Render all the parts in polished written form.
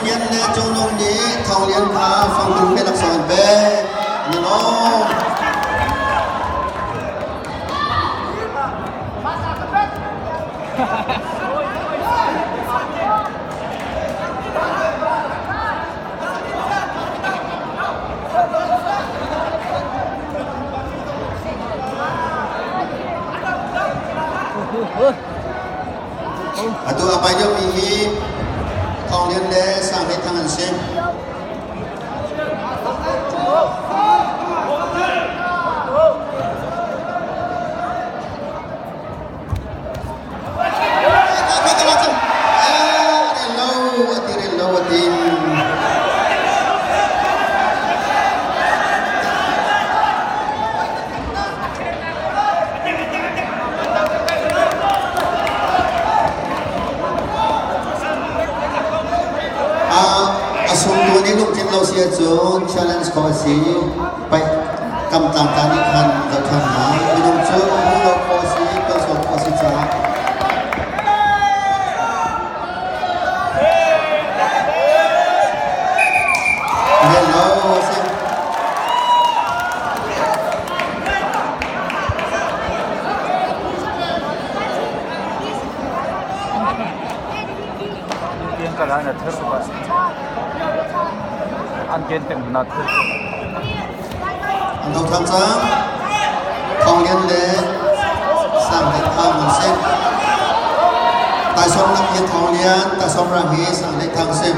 Lian le Cung Nung nih Thawng Lian kha fangkul pe laksawng an pek. An i lawm. Atu a pai deuhmi hi Thawng Lian le Sang Hlei Thang an si. A sungtu nih lungthin lo si ahcun challenge khawh a si. Paih kam tlangtla nih khan zoh ṭhan hna. Minung cu hmuh lo khawh a si, kalsual khawh a si caah. Rel lo a si. An ken teng na thil. An do tham cang. Thawng Lian le Sang Hlei Thang an si. Taisawm lam hi Thawng Lian, Taisawm rang hi Sang Hlei Thang si.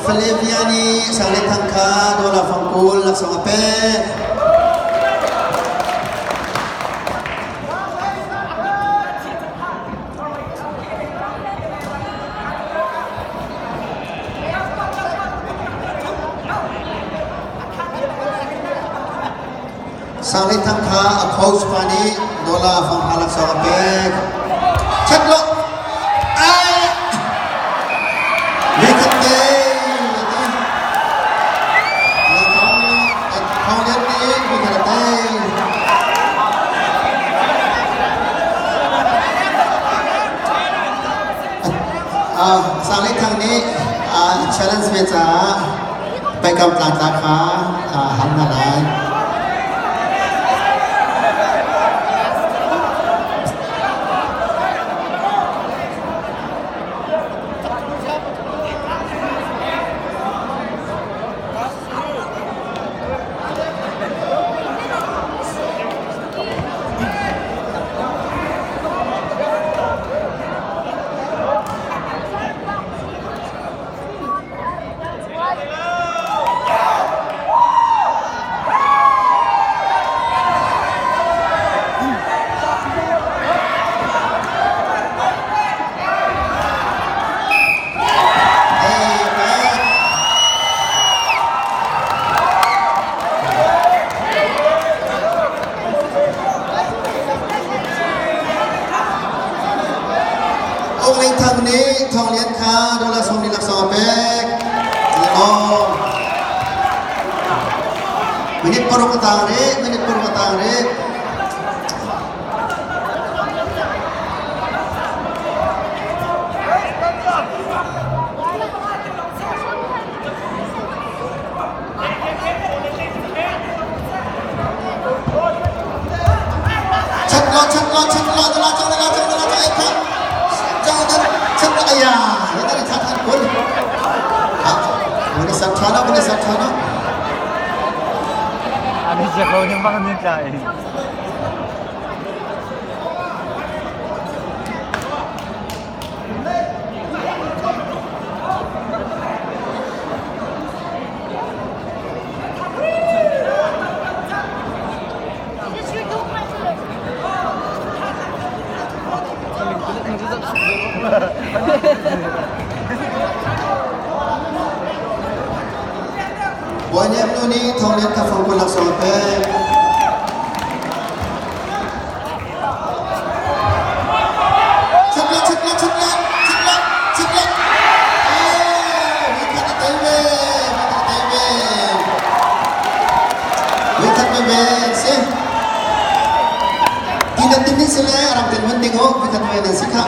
Flavia nih Sang Hlei Thang kha dollar fangkul laksawng a pek. Sang Hlei Thang kha a coach pa nih dollar fanghra laksawng a pek. Chat lo! Ai! Nikhat te! Thawng Lian nih nikhat a tei. Sang Hlei Thang nih challenge ve caah paikam tlangtla kha hal hna lai. Ung Ling Thang nih Thawng Lian kha dollar 40 laksawng a pek. Lawm. Minute 6 a tang rih, minute 6 a tang rih. Chat lo, chat lo, chat lo, la chong la chong la chong ai kha. Chong dan chat lo aya. Ya dari chat han kun. Ha. Muni sat thana, muni sat thana. Ani siak lo ning bang nin tla eh. Bawi Nem nu nih Thawng Lian kha fangkul laksawng a pek. Chukla, chukla, chukla, chukla, chukla. Oh, we khat a tei ve, we khat a tei ve. We khat ve ve si. Ti na tin ni sile arang tin man ding o, we khat ve nan si kha.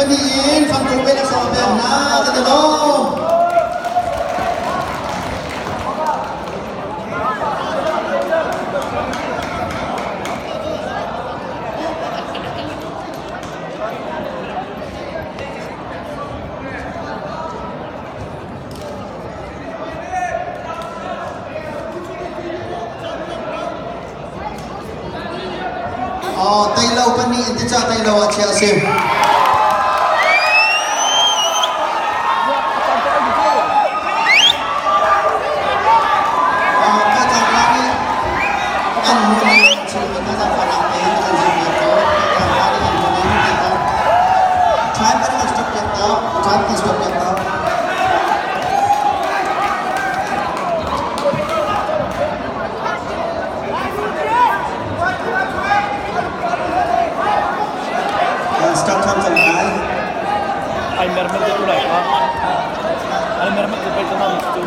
pahnih in fangkung pe laksawng a pek hna. Kan i lawm. Teilo pahnih in tica teilo ah chiah a si. Stop tham cang lai. Ai mermet te tu lai ka. Ai mermet te pai tanam tu.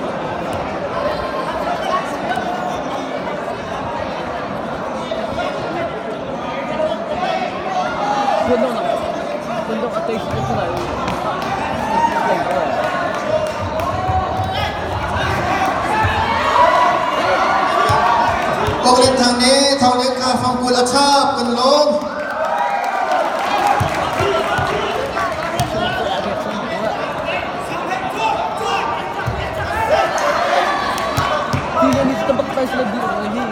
Kundong kundong atay sa lai. Koklet thang ne thong le kha fangkul a chap kan lawm. Hi ni tabak tai sila di hi.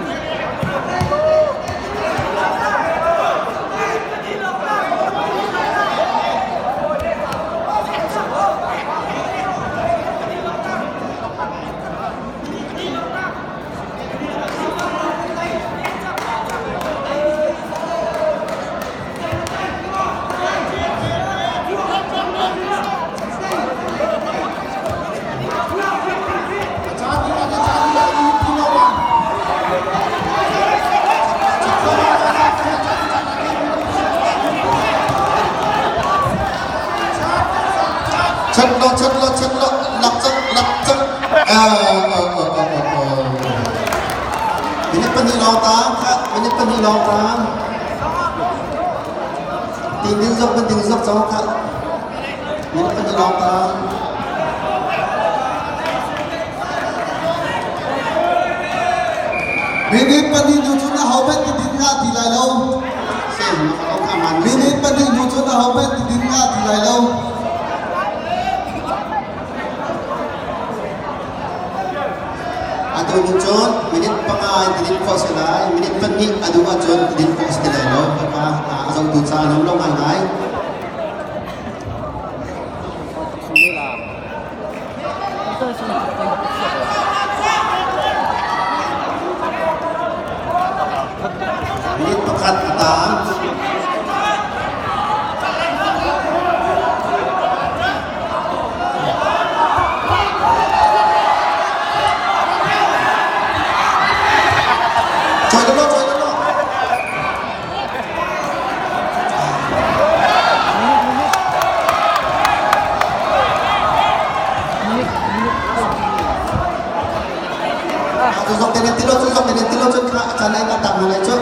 Chat lo chat lo chat lo lak cak lak cak. Minute pahnih lawng tang kha minute pahnih lawng tang. Ting ding zok ban ding zok cang kha. Minute pahnih lawng tang. Minute pahnih hnu cun ahohmanh ti din ngah ti lai lo. Minute pahnih hnu cun ahohmanh ti din ngah ti lai lo. Atu hnu cun minute panga in ti din khawh si lai. Minute pahnih a duh ahcun ti din khawh si ti lai lo. Kaka a zohtu ca an um lo ngaingai. Minute pakhat a tang. Choi lo, choi lo. Cu zok te tilo cu zok te tilo cun kha a chan ai ka tam lai cu.